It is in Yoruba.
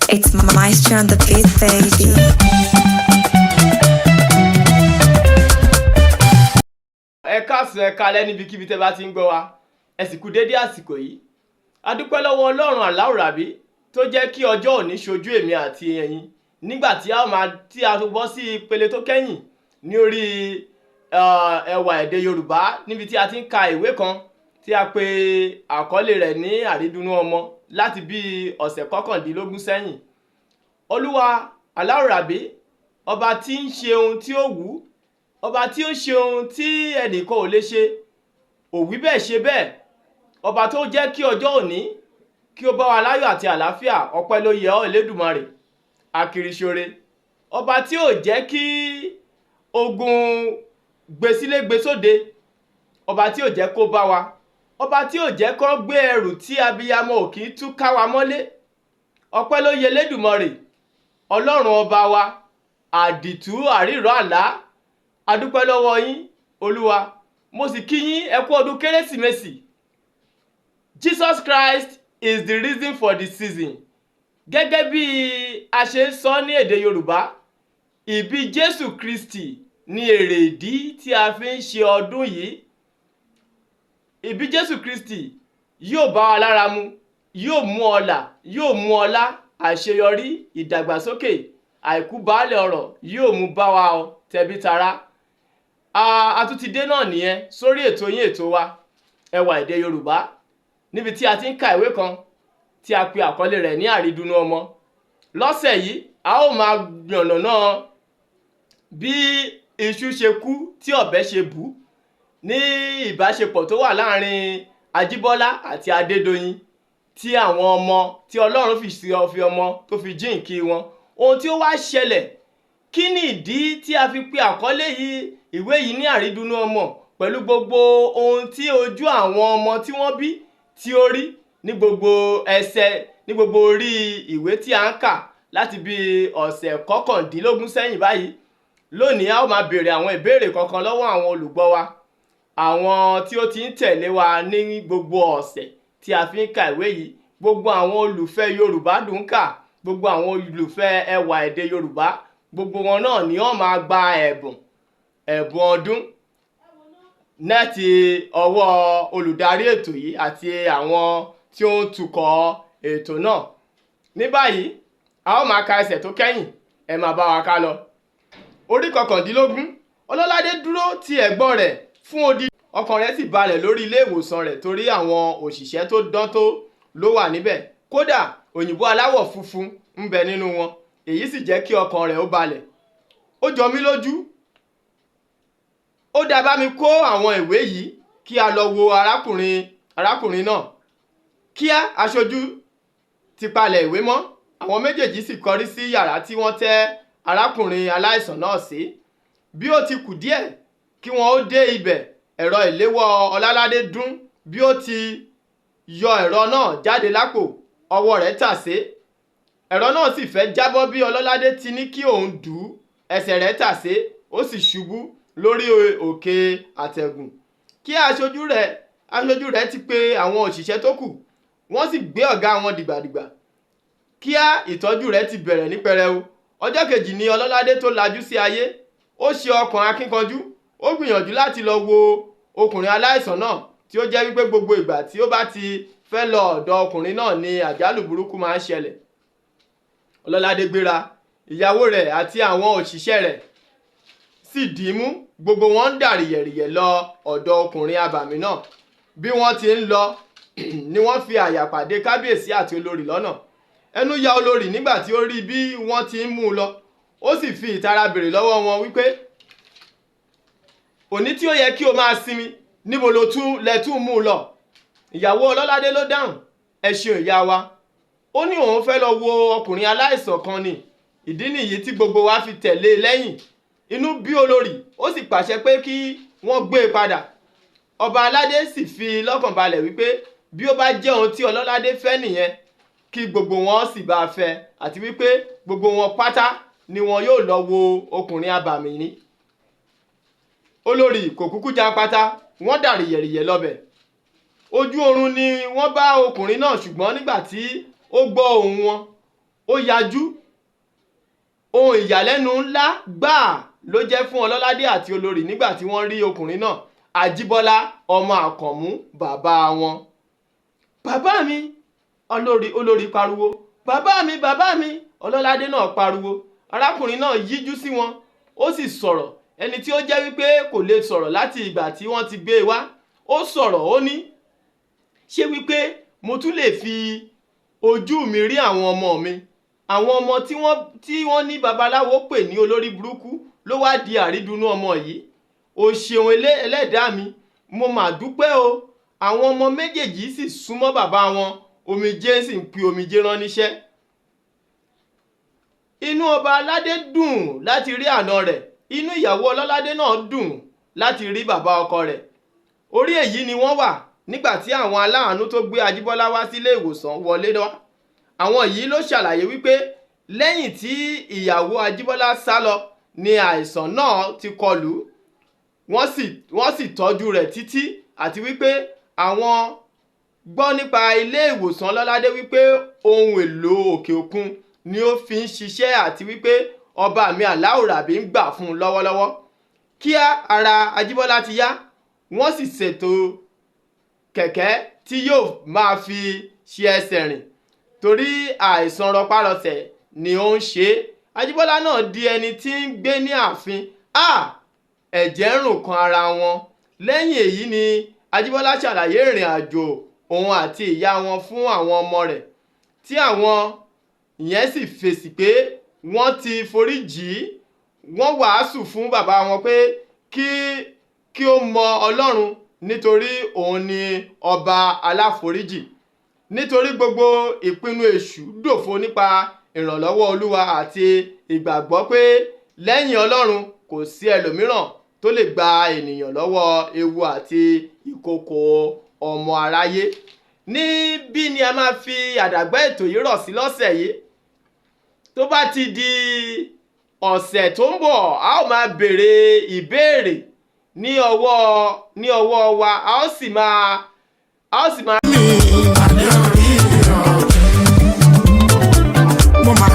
It's Maestro on the beat, baby. Ẹ káàsán, ẹ káalẹ́ níbikíbi tẹ́ bá ti ń gbọ́ wa. Ẹ sì kú dédé àsìkò yìí. A dúpẹ́ lọ́wọ́ Ọlọ́run Àláùrábí tó jẹ́ kí ọjọ́ òní ṣojú èmi àti ẹ̀yin nígbà tí a máa tí a bọ́ sí ìpele tó kẹ́yìn ní orí ẹwà èdè Yorùbá, níbi tí a ti ń ka ìwé kan tí a pe àkọlé rẹ̀ ní Àrídùnnú Ọmọ láti bí ọ̀sẹ̀ 19 sẹ́yìn. Olúwa Àláùrábí, ọba tí ń ṣe ohun tí ó wù ú, ọba tí ó ń ṣe ohun tí ẹnìkan ò lè ṣe, òwí bẹ́ẹ̀ ṣe bẹ́ẹ̀, ọba tó jẹ́ kí ọjọ́ òní kí ó bá wa láyọ̀ àti àlàáfíà, ọpẹ́ ló yẹ ọ́, Elédùmarè akiriṣore, ọba tí ò jẹ́ kí ogun gbesílégbesóde, ọba tí ò jẹ́ kó bá wa, ọba tí ò jẹ́ kó gbé ẹrù tí abiyamọ ò kì í tú ká wa mọ́lé, ọpẹ́ ló yẹ Elédùmarè, Ọlọ́run ọba wa, àdìtú àrírọ́ àlá. Adúpẹ́ lọ́wọ́ yín, Olúwa. Mo sì kí yín, ẹ kú ọdún Kérésìmesì. Jesus Christ is the reason for the season. Gẹ́gẹ́ bí a ṣe ń sọ ní èdè Yorùbá, ìbí Jésù Kristi ní èrè ìdí tí a fi ń ṣe ọdún yìí. Ìbí Jésù Kristi yóò bá wa lára mu, yóò mú ọlà, yóò mú ọlá, àṣeyọrí, ìdàgbàsókè, àìkú baálẹ̀ ọrọ̀ yóò mú bá wa ọ tẹbí tará. A tún ti dé náà nìyẹn sórí ètò yín, ètò wa, Ẹwà Èdè Yorùbá, níbi tí a ti ń ka ìwé kan tí a pe àkọlé rẹ̀ ní Àrídùnnú Ọmọ. Lọ́sẹ̀ yìí, a ó máa yànnàná bí iṣu ṣe kú tí ọ̀bẹ ṣe bù ú ní ìbáṣepọ̀ tó wà láàrin Ajíbọ́lá àti Adédoyin, tí àwọn ọmọ tí Ọlọ́run fi sí fi ọmọ tó fi jíǹkí wọn. Ohun tí ó wá ṣẹlẹ̀, kí ni ìdí tí a fi pe àkọlé yìí, ìwé yìí ní Àrídùnnú Ọmọ, pẹ̀lú gbogbo ohun tí ojú àwọn ọmọ tí wọ́n bí tí ó rí ní gbogbo ẹsẹ̀, ní gbogbo orí ìwé tí a ń kà láti bí ọ̀sẹ̀ 19 sẹ́yìn báyìí? Lónìí, a ó máa béèrè àwọn ìbéèrè kọ̀ọ̀kan lọ́wọ́ àwọn olùgbọ́ wa, àwọn tí ó ti ń tẹ̀lé wa ní gbogbo ọ̀sẹ̀ tí a fi ń ka ìwé yìí, gbogbo àwọn olùfẹ́ Yorùbá dùn kà, gbogbo àwọn olùfẹ́ ẹwà èdè Yorùbá. Gbogbo wọn náà ni wọ́n máa gba ẹ̀bùn ọdún láti ọwọ́ olùdarí ètò yìí àti àwọn tí ó ń tukọ̀ ètò náà. Ní báyìí, a ó máa ka ẹsẹ̀ tó kẹ́yìn. Ẹ máa bá wa ká lọ. Orí 19. Ọlọ́ládé dúró ti ẹ̀gbọ́n rẹ̀ fún odi, ọkàn rẹ̀ sì balẹ̀ lórí ilé ìwòsàn rẹ̀ torí àwọn òṣìṣẹ́ tó dán tó ló wà níbẹ̀. Kódà, òyìnbó aláwọ̀ funfun ń bẹ nínú wọn. Èyí sì jẹ́ kí ọkàn rẹ̀ ó balẹ̀. Ó jọ mí lójú. Ó dá bá mi kó àwọn ìwé yìí kí a lọ wo arákùnrin náà. Kíá, aṣojú ti palẹ̀ ìwé mọ́. Àwọn méjèèjì sì kọrí sí yàrá tí wọ́n tẹ́ arákùnrin aláìsàn náà sí. Bí ó ti kù díẹ̀ kí wọ́n ó dé ibẹ̀, ẹ̀rọ ìléwọ́ Ọláládé dún. Bí ó ti yọ ẹ̀rọ náà jáde lápò, ọwọ́ rẹ̀ tàsé, ẹ̀rọ náà sì fẹ́ jábọ́. Bí Ọlọ́ládé ti ní kí òun dù ú, ẹsẹ̀ rẹ̀ tàsé, ó sì ṣubú lórí òkè àtẹ̀gùn. Kí aṣojú rẹ̀ ti pe àwọn òṣìṣẹ́ tó kù, wọ́n sì gbé ọ̀gá wọn dìgbàdìgbà. Kíá, ìtọ́jú rẹ̀ ti bẹ̀rẹ̀ ní pẹrẹu. Ọjọ́ kejì ni Ọlọ́ládé tó lajú sí ayé. Ó ṣe ọkàn akínkanjú, ó gbìyànjú láti lọ wo ọkùnrin aláìsàn náà, tí ó jẹ́ wípé gbogbo ìgbà tí ó bá ti fẹ́ lọ ọ̀dọ̀ ọkùnrin náà ni àjálù burúkú máa ń ṣẹlẹ̀. Ọlọ́ládé gbéra, ìyàwó rẹ̀ àti àwọn òṣìṣẹ́ rẹ̀ sì dì í mú. Gbogbo wọn ń dà rìyẹ̀rìyẹ̀ lọ ọ̀dọ̀ ọkùnrin abàmì náà. Bí wọ́n ti ń lọ ni wọ́n fi àyà pàdé kábíyèsí àti olórí lọ́nà. Ẹnu ya olórí nígbà tí ó rí bí wọ́n ti ń mú un lọ. Ó sì fi ìtara béèrè lọ́wọ́ wọn wípé, "Òní tí ó yẹ kí o máa sinmi, níbo ló tún lẹ tún mú un lọ?" Ìyàwó Ọlọ́ládé ló dáhùn, "Ẹ ṣeun, ìyá wa. Ó ní òun fẹ́ lọ wo ọkùnrin aláìsàn kan ni. Ìdí nìyí tí gbogbo wa fi tẹ̀lé e lẹ́yìn." Inú bí olórí, ó sì pàṣẹ pé kí wọ́n gbé e padà. Ọba aládé sì fi lọ́kàn balẹ̀ wípé bí ó bá jẹ́ ohun tí Ọlọ́ládé fẹ́ nìyẹn, kí gbogbo wọn sì bá a fẹ́, àti wípé gbogbo wọn pátá ni wọn yóò lọ wo ọkùnrin abàmì ní. Olórí kò kúkú já pátá, wọ́n dà rìyẹ̀rìyẹ̀ lọ́bẹ̀. Ojú oorun ni wọ́n bá ọkùnrin náà, ṣùgbọ́n nígbà tí ó gbọ́ ohùn wọn, Ó yajú. Ohun ìyàlẹ́nu ńlá gbáà ló jẹ́ fún Ọlọ́ládé àti olórí nígbà tí wọ́n rí ọkùnrin náà, Ajíbọ́lá ọmọ Àkànmú, bàbá wọn. "Bàbá mi!" Olórí pariwo. "Bàbá mi, bàbá mi!" Ọlọ́ládé náà pariwo. Arákùnrin náà yíjú sí wọn, ó sì sọ̀rọ̀. Ẹni tí ó jẹ́ wípé kò lè sọ̀rọ̀ láti ìgbà tí wọ́n ti gbé e wá, ó sọ̀rọ̀. Ó ní, "Ṣé wípé mo tún lè fi ojú mi rí àwọn ọmọ mi? Àwọn ọmọ tí wọ́n ní babaláwo pè ní olórí burúkú ló wá di àrídùnnú ọmọ yìí. O ṣeun, ẹlẹ́dàá mi, mo mà dúpẹ́ o." Àwọn ọmọ méjèèjì sì súnmọ́ bàbá wọn, omijé sì ń pe omijé rán níṣẹ́. Inú ọba aládé dùn láti rí àna rẹ̀. Inú ìyàwó Ọlọ́ládé náà dùn láti rí bàbá ọkọ rẹ̀. Orí èyí ni wọ́n wà nígbà tí àwọn aláàánú tó gbé Ajíbọ́lá wá sílé ìwòsàn wọlé wá. Àwọn yìí ló ṣàlàyé wípé lẹ́yìn tí ìyàwó Ajíbọ́lá sá lọ ni àìsàn náà ti kọlù ú. Wọ́n sì tọ́jú rẹ̀ títí, àti wípé àwọn gbọ́ nípa ilé ìwòsàn Ọlọ́ládé, wípé ohun èlò òkè òkun ni ó fi ń ṣiṣẹ́, àti wípé ọba mi Aláùràbí ń gbà fún un lọ́wọ́lọ́wọ́. Kíá, ara Ajíbọ́lá ti yá. Wọ́n sì ṣètò kẹ̀kẹ́ tí yóò máa fi ṣe ẹsẹ̀ rìn, torí àìsàn rọpárọsẹ̀ ni ó ń ṣe é. Ajíbọ́lá náà di ẹni tí ń gbé ní ààfin. A ẹ̀jẹ̀ ń rùn kan ara wọn. Lẹ́yìn èyí ni Ajíbọ́lá ṣàlàyé ìrìn àjò òun àti ìyá wọn fún àwọn ọmọ rẹ̀, tí àwọn ìyẹn sì fèsì pé wọ́n ti forí jì í. Wọ́n wàásù fún bàbá wọn pé kí ó mọ Ọlọ́run, nítorí òun ni ọba aláforíjì, nítorí gbogbo ìpinnu èṣù dòfo nípa ìrànlọ́wọ́ Olúwa, àti ìgbàgbọ́ pé lẹ́yìn Ọlọ́run, kò sí ẹlòmíràn tó lè gba ènìyàn lọ́wọ́ ewu àti ìkòkò ọmọ aráyé. Níbí ni a máa fi àdàgbà ètò yìí rọ̀ sí lọ́sẹ̀ yìí. Tó bá ti di ọ̀sẹ̀ tó ń bọ̀, a ó máa béèrè ìbéèrè ní ọwọ́ wa, a ó sì máa Mi àdé orí ọ̀kìn. Mo máa